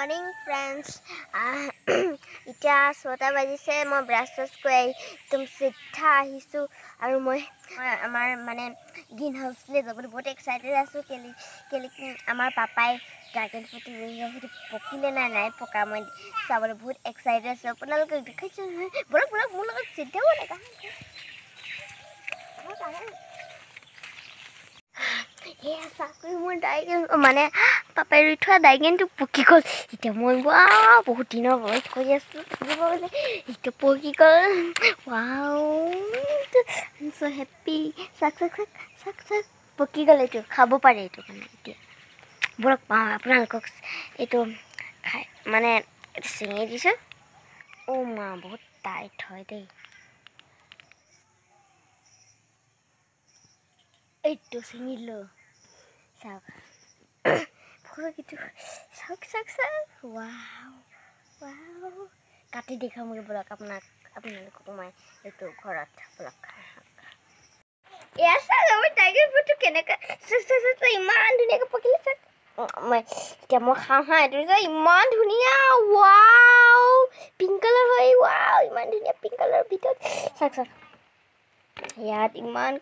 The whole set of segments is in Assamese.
মৰ্ণিং ফ্ৰেণ্ডছ, এতিয়া 6টা বাজিছে। মই ব্ৰাছ চাছ কৰি একদম চিধা আহিছোঁ আৰু মই আমাৰ মানে গ্ৰীণ হাউচলৈ যাবলৈ বহুত এক্সাইটেড আছোঁ। কেলি কেলি আমাৰ পাপাই ড্ৰাগন ফ্ৰুটটো ৰুই, সেইটো পকিলে নাই নাই পকা, মই চাবলৈ বহুত এক্সাইটেড আছোঁ। আপোনালোকক দেখাইছোঁ নহয়, ব'লক ব'লক মোৰ লগত চিধা ব'লক। সেয়া চাকৰি মোৰ ড্ৰাগন মানে পাপাই ৰুই থোৱা ড্ৰাগনটো পকি গ'ল। এতিয়া মই ৱাও বহুত দিনৰ ৱেইট কৰি আছোঁ পকিবলৈ, এতিয়া পকি গ'ল। ৱাও, চ' হেপ্পী। চাক চাক চাক চাক চাক, পকি গ'ল, এইটো খাব পাৰে এইটো মানে। এতিয়া ব'লক পাওঁ আপোনালোকক এইটো খাই মানে এইটো ছিঙি দিছোঁ। অ' মা, বহুত টাইট হয় দেই। এইটো ছিঙিলোঁ, চাওক এইটো, চাওক চাওক চাওক, ৱাও ৱাও। কাটি দেখুৱামগৈ ব'লক আপোনাক, আপোনালোকক মই এইটো ঘৰত ব'লক। এয়া চাওক আমাৰ টাইগাৰ ফ্ৰুটটো কেনেকুৱা ইমান ধুনীয়াকৈ পকিলে। চাওক, মই এতিয়া মই খাওঁ হা। এইটো যে ইমান ধুনীয়া, ৱাও, পিংক কালাৰ হয়। ৱাও, ইমান ধুনীয়া পিংক কালাৰৰ ভিতৰত। চাওক চাওক, ইয়াত ইমান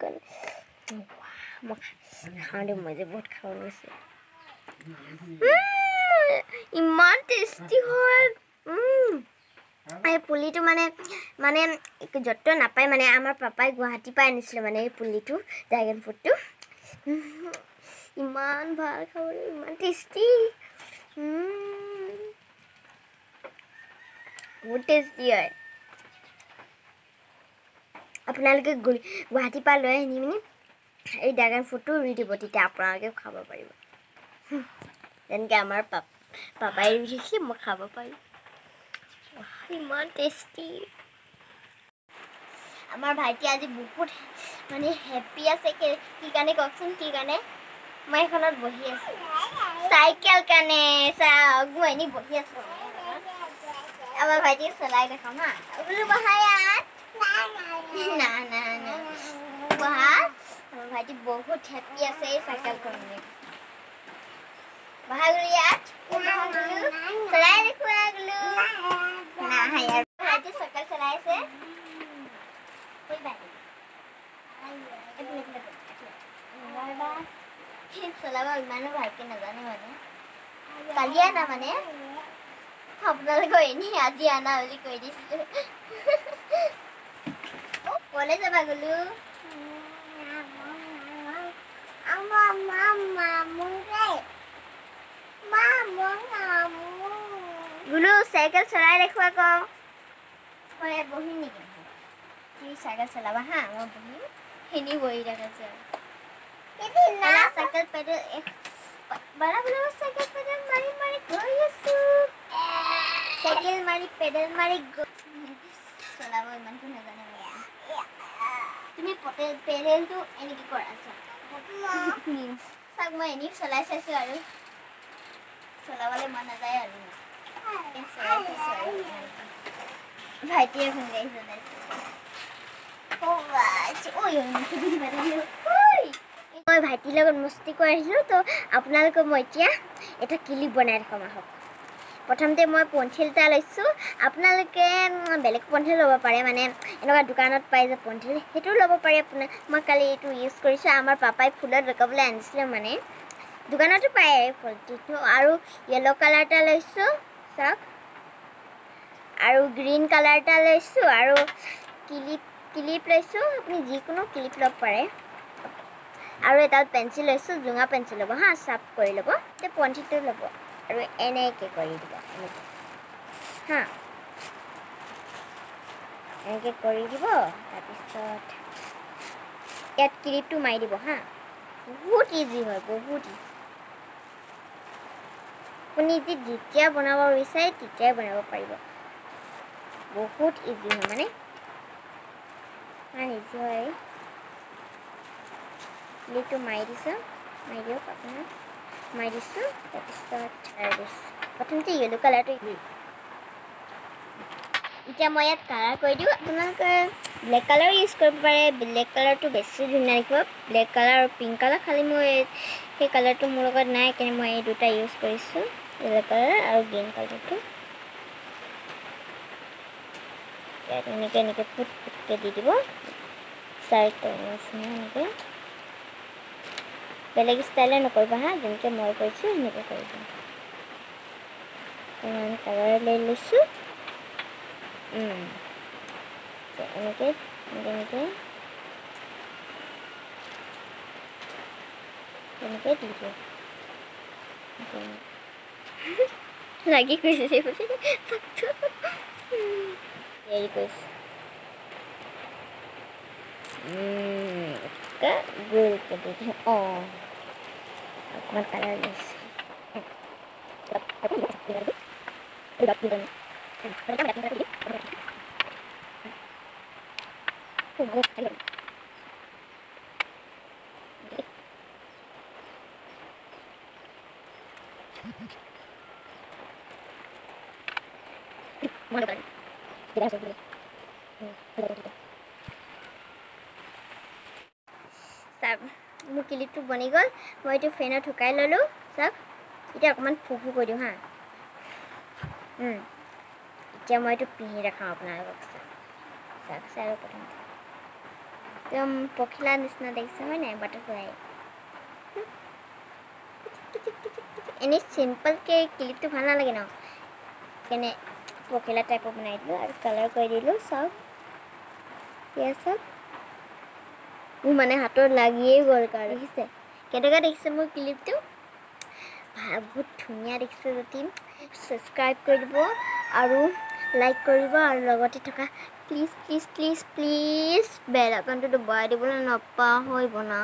মই খাওঁ দেই, মই যে বহুত খাব গৈছে। ইমান টেষ্টি হয়। এই পুলিটো মানে মানে য'ত নাপায়, মানে আমাৰ পাপাই গুৱাহাটীৰ পৰা আনিছিলে মানে এই পুলিটো, ড্ৰেগন ফ্ৰুটটো। ইমান ভাল খাবলৈ, ইমান টেষ্টি, বহুত টেষ্টি হয়। আপোনালোকে গুৱাহাটীৰ পৰা লৈ আনি পিনি এই ড্ৰেগন ফ্ৰুটটো ৰুই দিব, তেতিয়া আপোনালোকেও খাব পাৰিব। যেনেকৈ আমাৰ পাপাই ৰুই থৈছিলে, মই খাব পাৰিম। ইমান টেষ্টি। আমাৰ ভাইটি আজি বহুত মানে হেপ্পী আছে। কি কাৰণে কওকচোন, কি কাৰণে? মই এখনত বহি আছোঁ চাইকেল কাৰণে। চাওক, মই এনেই বহি আছোঁ। আমাৰ ভাইটিক চলাই দেখাম হা। বোলো বহা ইয়াত। না না না, বহা। আমাৰ ভাইটি বহুত হেপ্পী আছে এই চাইকেলখন লৈ। বহা গুলো ইয়াত, চলাই দেখুৱা গুলো। না, ইয়াৰ ভাইটি চাইকেল চলাই আছে। চলাব ইমানো ভালকে নাজানো, মানে কালি আনা, মানে আপোনালোকৰ এনেই আজি আনা বুলি কৈ দিছিলো। কলে যাবা গলো? গুলু চাইকেল চলাই দেখুৱা আকৌ। মই ইয়াত বহিম নেকি? তুমি চাইকেল চলাবা হা, মই বহিম। এনেই বহি দেখাইছে। চাইকেল পেডেল বাৰা বাৰা, চাইকেল পেডেল মাৰি মাৰি গৈ আছো। চাইকেল মাৰি পেডেল মাৰি চলাব ইমানটো নাজানে। তুমি পেডেলটো এনেকে কৰা। চাওক, মই এনেই চলাই চাইছো আৰু চলাবলৈ মন নাযায় আৰু চলাই চাইছো। আৰু ভাইটিয়ে এখন গাড়ী চলাইছে। মই ভাইটিৰ লগত মস্তি কৰি আহিছিলোঁ, তো আপোনালোকক মই এতিয়া এটা কিলিপ বনাই দেখাম আহক। প্ৰথমতে মই পঞ্চিল এটা লৈছোঁ। আপোনালোকে বেলেগ পঞ্চিল ল'ব পাৰে, মানে এনেকুৱা দোকানত পাই যে পঞ্চিল, সেইটোও ল'ব পাৰে আপোনাৰ। মই কালি এইটো ইউজ কৰিছোঁ, আমাৰ পাপাই ফুলত লগাবলৈ আনিছিলে, মানে দোকানতো পায় এই ফুলটো। আৰু য়েল্ল' কালাৰ এটা লৈছোঁ চাওক, আৰু গ্ৰীণ কালাৰ এটা লৈছোঁ, আৰু কিলিপ কিলিপ লৈছোঁ। আপুনি যিকোনো কিলিপ ল'ব পাৰে। আৰু এডাল পেঞ্চিল লৈছোঁ, জোঙা পেঞ্চিল ল'ব হা, চাফ কৰি ল'ব। এতিয়া পঞ্চিলটো ল'ব আৰু এনেকৈ কৰি দিব, এনেকৈ হা, এনেকৈ কৰি দিব। তাৰপিছত ইয়াত ক্লিপটো মাৰি দিব হা। বহুত ইজি হয়, বহুত ইজি। আপুনি যেতিয়া বনাব বিচাৰে তেতিয়াই বনাব পাৰিব। বহুত ইজি হয়, মানে ইমান ইজি হয়। ক্লিপটো মাৰি দিছোঁ, মাৰি দিয়ক আপোনাৰ। মাৰি দিছোঁ, তাৰপিছত প্ৰথমতে য়েল্ল' কালাৰটো। এতিয়া মই ইয়াত কালাৰ কৰি দিওঁ। আপোনালোকে ব্লেক কালাৰ ইউজ কৰিব পাৰে, ব্লেক কালাৰটো বেছি ধুনীয়া দেখিব। ব্লেক কালাৰ আৰু পিংক কালাৰ, খালি মই সেই কালাৰটো মোৰ লগত নাই, সেইকাৰণে মই এই দুটা ইউজ কৰিছোঁ। য়েল্ল' কালাৰ আৰু গ্ৰীণ কালাৰটো ইয়াত এনেকৈ এনেকৈ ফুট ফুটকৈ দি দিব, চাৰিটা নিচিনা এনেকৈ। বেলেগ ষ্টাইলে নকৰিব হা, যেনেকৈ মই কৰিছোঁ সেনেকৈ কৰিব। অকণমান কালাৰ লৈ লৈছোঁ। এনেকৈ এনেকৈ এনেকৈ দি দিওঁ। লাগি গৈছে, হেৰি কৰিছোঁ, গোলকৈ দি দিওঁ। অঁ, অকণমান কালাৰ লৈছোঁ। চাওক, মোৰ ক্লিপটো বনি গ'ল। মই এইটো ফেনত শুকাই ল'লোঁ। চাওক, এতিয়া অকণমান ফু ফু কৰি দিওঁ হা। এতিয়া মই এইটো পিন্ধি দেখাওঁ আপোনালোকক। চাওক চাওক চাওক, প্ৰথমতে একদম পখিলা নিচিনা দেখিছে হয় নাই? বাটাৰফ্লাই। এনেই চিম্পলকৈ ক্লিপটো ভাল নালাগে ন, সেইকাৰণে পখিলা টাইপৰ বনাই দিলোঁ আৰু কালাৰ কৰি দিলোঁ। চাওক, এতিয়া চাওক, মোৰ মানে হাতত লাগিয়ে গ'ল। কাৰণ দেখিছে কেনেকুৱা দেখিছে মোৰ ক্লিপটো? বহুত ধুনীয়া দেখিছে। যদি ছাবস্ক্ৰাইব কৰি দিব আৰু লাইক কৰিব আৰু লগতে থকা please please please please bell আইকনটো দবাই দিবলৈ নাপাহৰিব না।